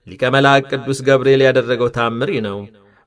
ሊቀ መልአክ ቅዱስ ገብርኤል ያደረገው ታምር ይህ ነው።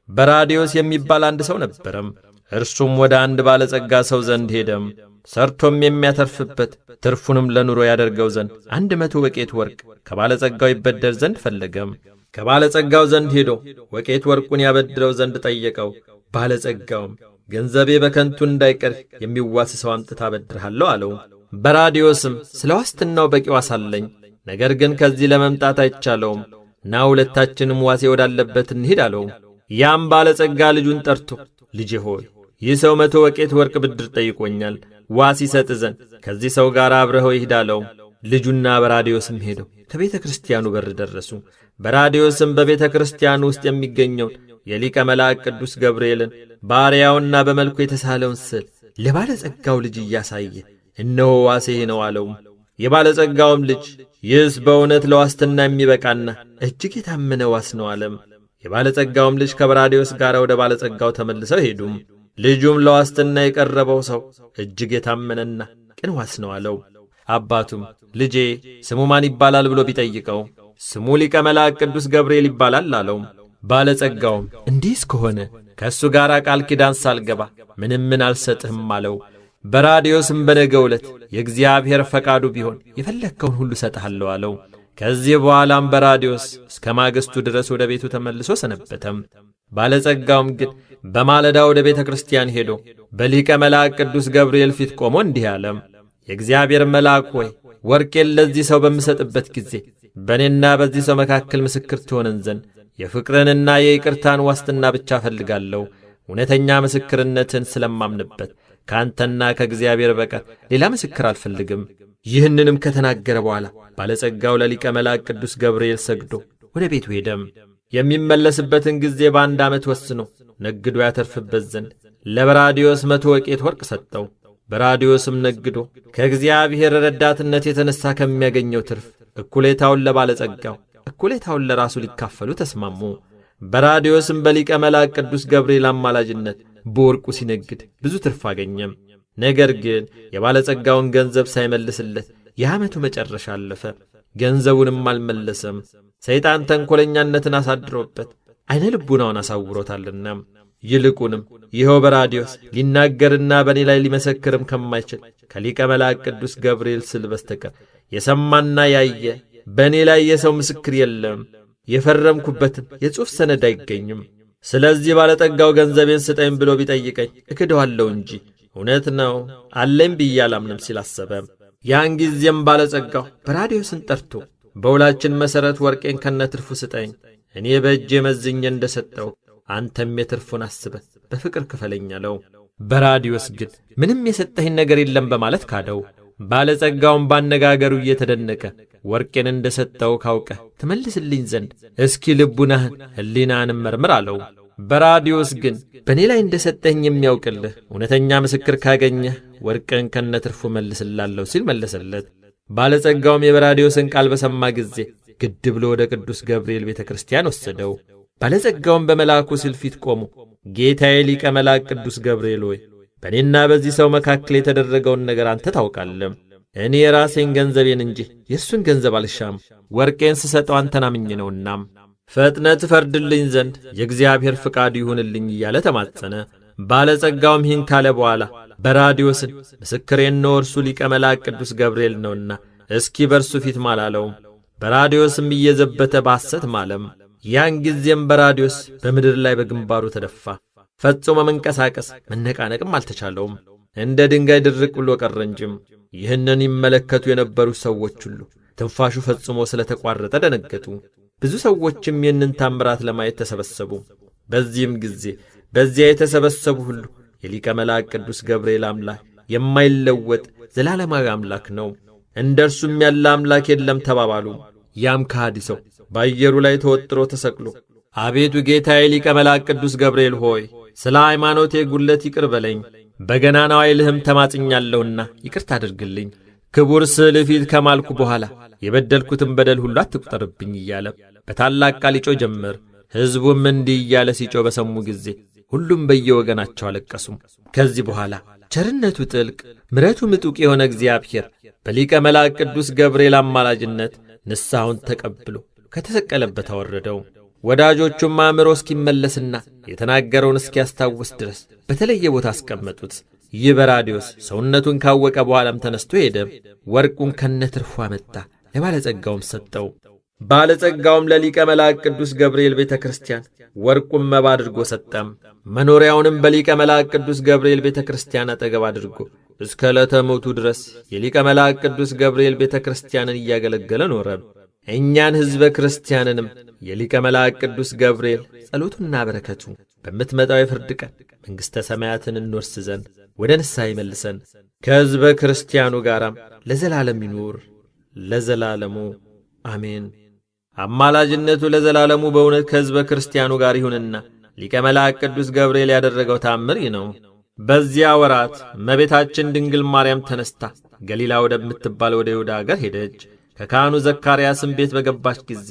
በራዲዮስ የሚባል አንድ ሰው ነበረም። እርሱም ወደ አንድ ባለጸጋ ሰው ዘንድ ሄደም። ሰርቶም የሚያተርፍበት ትርፉንም ለኑሮ ያደርገው ዘንድ 100 ወቄት ወርቅ ከባለጸጋው ይበደር ዘንድ ፈለገም። ከባለጸጋው ዘንድ ሄዶ ወቄት ወርቁን ያበድረው ዘንድ ጠየቀው። ባለጸጋውም ገንዘቤ በከንቱ እንዳይቀር የሚዋስ ሰው አምጥታ አበድርሃለሁ አለው። በራዲዮስም ስለ ዋስትናው በቂ ዋስ አለኝ፣ ነገር ግን ከዚህ ለመምጣት አይቻለውም፣ ና ሁለታችንም ዋሴ ወዳለበት እንሂድ አለው። ያም ባለጸጋ ልጁን ጠርቶ ልጄ ሆይ ይህ ሰው 100 ወቄት ወርቅ ብድር ጠይቆኛል፣ ዋስ ይሰጥ ዘንድ ከዚህ ሰው ጋር አብረኸው ይሂድ አለው። ልጁና በራዲዮስም ሄደው ከቤተ ክርስቲያኑ በር ደረሱ። በራዲዮስም በቤተ ክርስቲያኑ ውስጥ የሚገኘውን የሊቀ መልአክ ቅዱስ ገብርኤልን ባሪያውና በመልኩ የተሳለውን ስዕል ለባለጸጋው ልጅ እያሳየ እነሆ ዋሴ ነው አለው። የባለጸጋውም ልጅ ይህስ በእውነት ለዋስትና የሚበቃና እጅግ የታመነ ዋስ ነው አለም። የባለጸጋውም ልጅ ከበራዲዮስ ጋር ወደ ባለጸጋው ተመልሰው ሄዱም። ልጁም ለዋስትና የቀረበው ሰው እጅግ የታመነና ቅን ዋስ ነው አለው። አባቱም ልጄ ስሙ ማን ይባላል ብሎ ቢጠይቀው ስሙ ሊቀ መልአክ ቅዱስ ገብርኤል ይባላል አለው። ባለጸጋውም እንዲህ እስከሆነ ከእሱ ጋር ቃል ኪዳን ሳልገባ ምንም ምን አልሰጥህም አለው። በራዲዮስም በነገው ዕለት የእግዚአብሔር ፈቃዱ ቢሆን የፈለግከውን ሁሉ እሰጥሃለሁ አለው። ከዚህ በኋላም በራዲዮስ እስከ ማግስቱ ድረስ ወደ ቤቱ ተመልሶ ሰነበተም። ባለጸጋውም ግን በማለዳ ወደ ቤተ ክርስቲያን ሄዶ በሊቀ መልአክ ቅዱስ ገብርኤል ፊት ቆሞ እንዲህ አለም። የእግዚአብሔር መልአክ ሆይ ወርቄን ለዚህ ሰው በምሰጥበት ጊዜ በእኔና በዚህ ሰው መካከል ምስክር ትሆነን ዘንድ የፍቅርንና የይቅርታን ዋስትና ብቻ እፈልጋለሁ። እውነተኛ ምስክርነትን ስለማምንበት ከአንተና ከእግዚአብሔር በቀር ሌላ ምስክር አልፈልግም። ይህንንም ከተናገረ በኋላ ባለጸጋው ለሊቀ መልአክ ቅዱስ ገብርኤል ሰግዶ ወደ ቤቱ ሄደም። የሚመለስበትን ጊዜ በአንድ ዓመት ወስኖ ነግዶ ያተርፍበት ዘንድ ለበራዲዮስ 100 ወቄት ወርቅ ሰጠው። በራዲዮስም ነግዶ ከእግዚአብሔር ረዳትነት የተነሣ ከሚያገኘው ትርፍ እኩሌታውን ለባለጸጋው እኩሌታውን ለራሱ ሊካፈሉ ተስማሙ። በራዲዮስም በሊቀ መልአክ ቅዱስ ገብርኤል አማላጅነት በወርቁ ሲነግድ ብዙ ትርፍ አገኘም። ነገር ግን የባለጸጋውን ገንዘብ ሳይመልስለት የዓመቱ መጨረሻ አለፈ። ገንዘቡንም አልመለሰም። ሰይጣን ተንኰለኛነትን አሳድሮበት ዐይነ ልቡናውን አሳውሮታልና። ይልቁንም ይኸው በራዲዮስ ሊናገርና በእኔ ላይ ሊመሰክርም ከማይችል ከሊቀ መልአክ ቅዱስ ገብርኤል ስል በስተቀር የሰማና ያየ በእኔ ላይ የሰው ምስክር የለም፣ የፈረምኩበትም የጽሑፍ ሰነድ አይገኝም። ስለዚህ ባለጠጋው ገንዘቤን ስጠኝ ብሎ ቢጠይቀኝ እክደዋለሁ እንጂ እውነት ነው አለኝ ብዬ አላምንም ሲል አሰበ። ያን ጊዜም ባለጸጋው በራዲዮስን ጠርቶ በውላችን መሠረት ወርቄን ከነትርፉ ስጠኝ፣ እኔ በእጄ መዝኜ እንደ ሰጠው አንተም የትርፉን አስበህ በፍቅር ክፈለኝ አለው። በራዲዮስ ግን ምንም የሰጠኸኝ ነገር የለም በማለት ካደው። ባለጸጋውን ባነጋገሩ እየተደነቀ ወርቄን እንደ ሰጠው ካውቀህ ትመልስልኝ ዘንድ እስኪ ልቡናህን ሕሊናህንም መርምር አለው። በራዲዮስ ግን በእኔ ላይ እንደ ሰጠኸኝ የሚያውቅልህ እውነተኛ ምስክር ካገኘህ ወርቅን ከነትርፉ መልስላለሁ ሲል መለሰለት። ባለጸጋውም የበራዲዮስን ቃል በሰማ ጊዜ ግድ ብሎ ወደ ቅዱስ ገብርኤል ቤተ ክርስቲያን ወሰደው። ባለጸጋውም በመልአኩ ስዕል ፊት ቆሞ ጌታዬ ሊቀ መልአክ ቅዱስ ገብርኤል ሆይ በእኔና በዚህ ሰው መካከል የተደረገውን ነገር አንተ ታውቃለህ። እኔ የራሴን ገንዘቤን እንጂ የእሱን ገንዘብ አልሻም። ወርቄን ስሰጠው አንተን አምኜ ነውና ፈጥነ ትፈርድልኝ ዘንድ የእግዚአብሔር ፍቃድ ይሁንልኝ እያለ ተማጸነ። ባለጸጋውም ይህን ካለ በኋላ በራዲዮስን ምስክሬን ነው እርሱ ሊቀ መልአክ ቅዱስ ገብርኤል ነውና እስኪ በእርሱ ፊት ማላለው። በራዲዮስም እየዘበተ ባሰት ማለም። ያን ጊዜም በራዲዮስ በምድር ላይ በግንባሩ ተደፋ። ፈጽሞ መንቀሳቀስ መነቃነቅም አልተቻለውም። እንደ ድንጋይ ድርቅ ብሎ ቀረ እንጂም። ይህንን ይመለከቱ የነበሩ ሰዎች ሁሉ ትንፋሹ ፈጽሞ ስለተቋረጠ ደነገጡ። ብዙ ሰዎችም ይህንን ታምራት ለማየት ተሰበሰቡ። በዚህም ጊዜ በዚያ የተሰበሰቡ ሁሉ የሊቀ መልአክ ቅዱስ ገብርኤል አምላክ የማይለወጥ ዘላለማዊ አምላክ ነው፣ እንደ እርሱም ያለ አምላክ የለም ተባባሉ። ያም ከሃዲ ሰው በአየሩ ላይ ተወጥሮ ተሰቅሎ አቤቱ ጌታዬ ሊቀ መልአክ ቅዱስ ገብርኤል ሆይ ስለ ሃይማኖቴ ጉድለት ይቅር በለኝ፣ በገናናው ኃይልህም ተማጽኛለሁና ይቅርታ አድርግልኝ፣ ክቡር ስዕል ፊት ከማልኩ በኋላ የበደልኩትን በደል ሁሉ አትቁጠርብኝ እያለ በታላቅ ቃል ይጮህ ጀመር። ሕዝቡም እንዲህ እያለ ሲጮህ በሰሙ ጊዜ ሁሉም በየወገናቸው አለቀሱም። ከዚህ በኋላ ቸርነቱ ጥልቅ ምሕረቱ ምጡቅ የሆነ እግዚአብሔር በሊቀ መልአክ ቅዱስ ገብርኤል አማላጅነት ንስሐውን ተቀብሎ ከተሰቀለበት አወረደው። ወዳጆቹም አእምሮ እስኪመለስና የተናገረውን እስኪያስታውስ ድረስ በተለየ ቦታ አስቀመጡት። ይህ በራዲዮስ ሰውነቱን ካወቀ በኋላም ተነስቶ ሄደ። ወርቁን ከነትርፉ አመጣ፣ ለባለጸጋውም ሰጠው። ባለጸጋውም ለሊቀ መልአክ ቅዱስ ገብርኤል ቤተ ክርስቲያን ወርቁን መባ አድርጎ ሰጠም። መኖሪያውንም በሊቀ መልአክ ቅዱስ ገብርኤል ቤተ ክርስቲያን አጠገብ አድርጎ እስከ ዕለተ ሞቱ ድረስ የሊቀ መልአክ ቅዱስ ገብርኤል ቤተ ክርስቲያንን እያገለገለ ኖረ። እኛን ሕዝበ ክርስቲያንንም የሊቀ መልአክ ቅዱስ ገብርኤል ጸሎቱና በረከቱ በምትመጣው የፍርድ ቀን መንግሥተ ሰማያትን እንወርስ ዘንድ ወደ ንስሐ ይመልሰን፣ ከሕዝበ ክርስቲያኑ ጋራም ለዘላለም ይኑር ለዘላለሙ አሜን። አማላጅነቱ ለዘላለሙ በእውነት ከሕዝበ ክርስቲያኑ ጋር ይሁንና ሊቀ መልአክ ቅዱስ ገብርኤል ያደረገው ታምር ይህ ነው። በዚያ ወራት እመቤታችን ድንግል ማርያም ተነስታ ገሊላ ወደምትባል ወደ ይሁዳ አገር ሄደች። ከካህኑ ዘካርያስም ቤት በገባች ጊዜ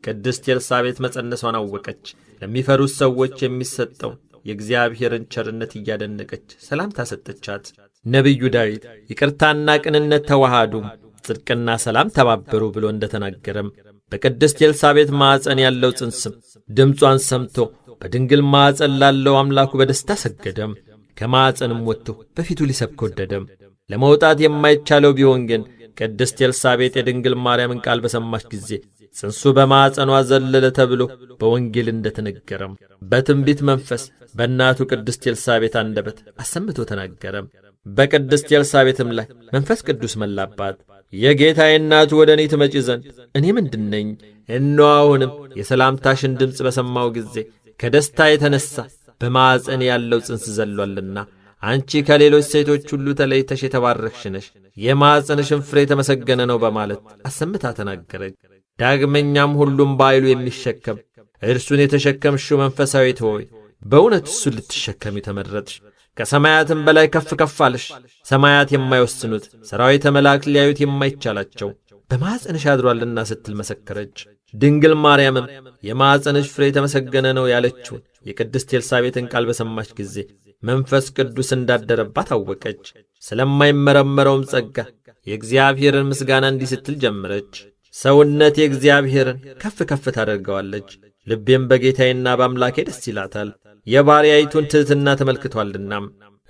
ቅድስት ኤልሳቤጥ መጸነሷን አወቀች። ለሚፈሩት ሰዎች የሚሰጠው የእግዚአብሔርን ቸርነት እያደነቀች ሰላምታ ሰጠቻት። ነቢዩ ዳዊት ይቅርታና ቅንነት ተዋሃዱ፣ ጽድቅና ሰላም ተባበሩ ብሎ እንደተናገረም በቅድስት ኤልሳቤጥ ማዕፀን ያለው ጽንስም ድምጿን ሰምቶ በድንግል ማዕፀን ላለው አምላኩ በደስታ ሰገደም። ከማዕፀንም ወጥቶ በፊቱ ሊሰብክ ወደደም። ለመውጣት የማይቻለው ቢሆን ግን ቅድስት ኤልሳቤጥ የድንግል ማርያምን ቃል በሰማች ጊዜ ጽንሱ በማዕፀኗ ዘለለ ተብሎ በወንጌል እንደተነገረም በትንቢት መንፈስ በእናቱ ቅድስት ኤልሳቤጥ አንደበት አሰምቶ ተናገረም። በቅድስት ኤልሳቤጥም ላይ መንፈስ ቅዱስ መላባት። የጌታዬ እናቱ ወደ እኔ ትመጪ ዘንድ እኔ ምንድን ነኝ? እነሆ አሁንም የሰላምታሽን ድምፅ በሰማው ጊዜ ከደስታ የተነሣ በማዕፀን ያለው ጽንስ ዘሏልና አንቺ ከሌሎች ሴቶች ሁሉ ተለይተሽ የተባረክሽ ነሽ፣ የማዕፀንሽም ፍሬ የተመሰገነ ነው በማለት አሰምታ ተናገረች። ዳግመኛም ሁሉም በኃይሉ የሚሸከም እርሱን የተሸከምሽው መንፈሳዊት ሆይ በእውነት እሱን ልትሸከሚ ተመረጥሽ። ከሰማያትም በላይ ከፍ ከፍ አልሽ። ሰማያት የማይወስኑት ሠራዊተ መላእክት ሊያዩት የማይቻላቸው በማዕፀንሽ አድሯልና ስትል መሰከረች። ድንግል ማርያምም የማዕፀንሽ ፍሬ የተመሰገነ ነው ያለችውን የቅድስት ኤልሳቤጥን ቃል በሰማች ጊዜ መንፈስ ቅዱስ እንዳደረባት አወቀች። ስለማይመረመረውም ጸጋ የእግዚአብሔርን ምስጋና እንዲህ ስትል ጀመረች። ሰውነት የእግዚአብሔርን ከፍ ከፍ ታደርገዋለች፣ ልቤም በጌታዬና በአምላኬ ደስ ይላታል፣ የባሪያይቱን ትሕትና ተመልክቶአልና።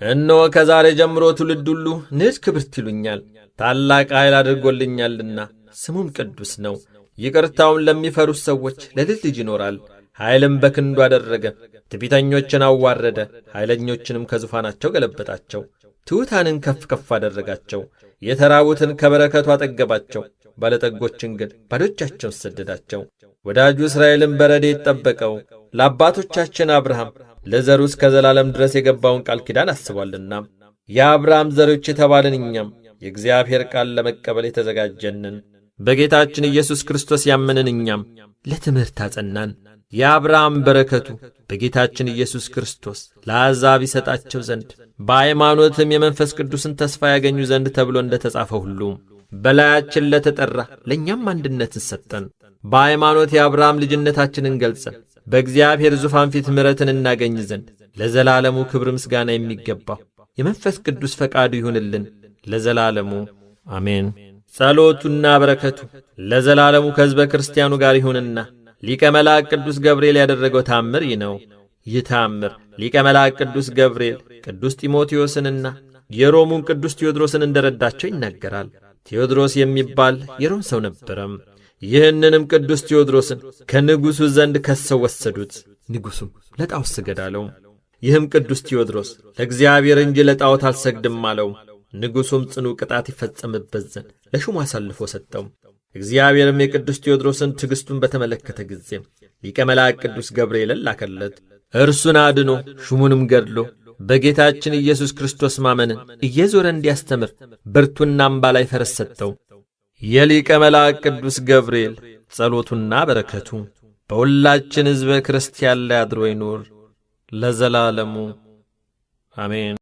እነሆ ከዛሬ ጀምሮ ትውልድ ሁሉ ንዕድ ክብርት ይሉኛል፣ ታላቅ ኃይል አድርጎልኛልና ስሙም ቅዱስ ነው። ይቅርታውን ለሚፈሩት ሰዎች ለልጅ ልጅ ይኖራል። ኃይልም በክንዱ አደረገ፣ ትዕቢተኞችን አዋረደ፣ ኃይለኞችንም ከዙፋናቸው ገለበጣቸው። ትሑታንን ከፍ ከፍ አደረጋቸው፣ የተራቡትን ከበረከቱ አጠገባቸው፣ ባለጠጎችን ግን ባዶ እጃቸውን ሰደዳቸው። ወዳጁ እስራኤልን በረድኤት ጠበቀው፣ ለአባቶቻችን አብርሃም ለዘሩ እስከ ዘላለም ድረስ የገባውን ቃል ኪዳን አስቧልና። የአብርሃም ዘሮች የተባልን እኛም የእግዚአብሔር ቃል ለመቀበል የተዘጋጀንን በጌታችን ኢየሱስ ክርስቶስ ያመንን እኛም ለትምህርት አጸናን። የአብርሃም በረከቱ በጌታችን ኢየሱስ ክርስቶስ ለአሕዛብ ይሰጣቸው ዘንድ በሃይማኖትም የመንፈስ ቅዱስን ተስፋ ያገኙ ዘንድ ተብሎ እንደ ተጻፈ ሁሉ በላያችን ለተጠራ ለእኛም አንድነትን ሰጠን። በሃይማኖት የአብርሃም ልጅነታችንን ገልጸን በእግዚአብሔር ዙፋን ፊት ምሕረትን እናገኝ ዘንድ ለዘላለሙ ክብር ምስጋና የሚገባው የመንፈስ ቅዱስ ፈቃዱ ይሁንልን ለዘላለሙ አሜን። ጸሎቱና በረከቱ ለዘላለሙ ከሕዝበ ክርስቲያኑ ጋር ይሁንና ሊቀ መልአክ ቅዱስ ገብርኤል ያደረገው ታምር ይህ ነው። ይህ ታምር ሊቀ መልአክ ቅዱስ ገብርኤል ቅዱስ ጢሞቴዎስንና የሮሙን ቅዱስ ቴዎድሮስን እንደረዳቸው ይናገራል። ቴዎድሮስ የሚባል የሮም ሰው ነበረም። ይህንንም ቅዱስ ቴዎድሮስን ከንጉሡ ዘንድ ከሰው ወሰዱት። ንጉሡም ለጣዖት ስገድ አለው። ይህም ቅዱስ ቴዎድሮስ ለእግዚአብሔር እንጂ ለጣዖት አልሰግድም አለው። ንጉሡም ጽኑ ቅጣት ይፈጸምበት ዘንድ ለሹሙ አሳልፎ ሰጠው። እግዚአብሔርም የቅዱስ ቴዎድሮስን ትዕግሥቱን በተመለከተ ጊዜ ሊቀ መልአክ ቅዱስ ገብርኤልን ላከለት። እርሱን አድኖ ሹሙንም ገድሎ በጌታችን ኢየሱስ ክርስቶስ ማመንን እየዞረ እንዲያስተምር ብርቱና አምባ ላይ ፈረስ ሰጠው። የሊቀ መልአክ ቅዱስ ገብርኤል ጸሎቱና በረከቱ በሁላችን ሕዝበ ክርስቲያን ላይ አድሮ ይኑር ለዘላለሙ አሜን።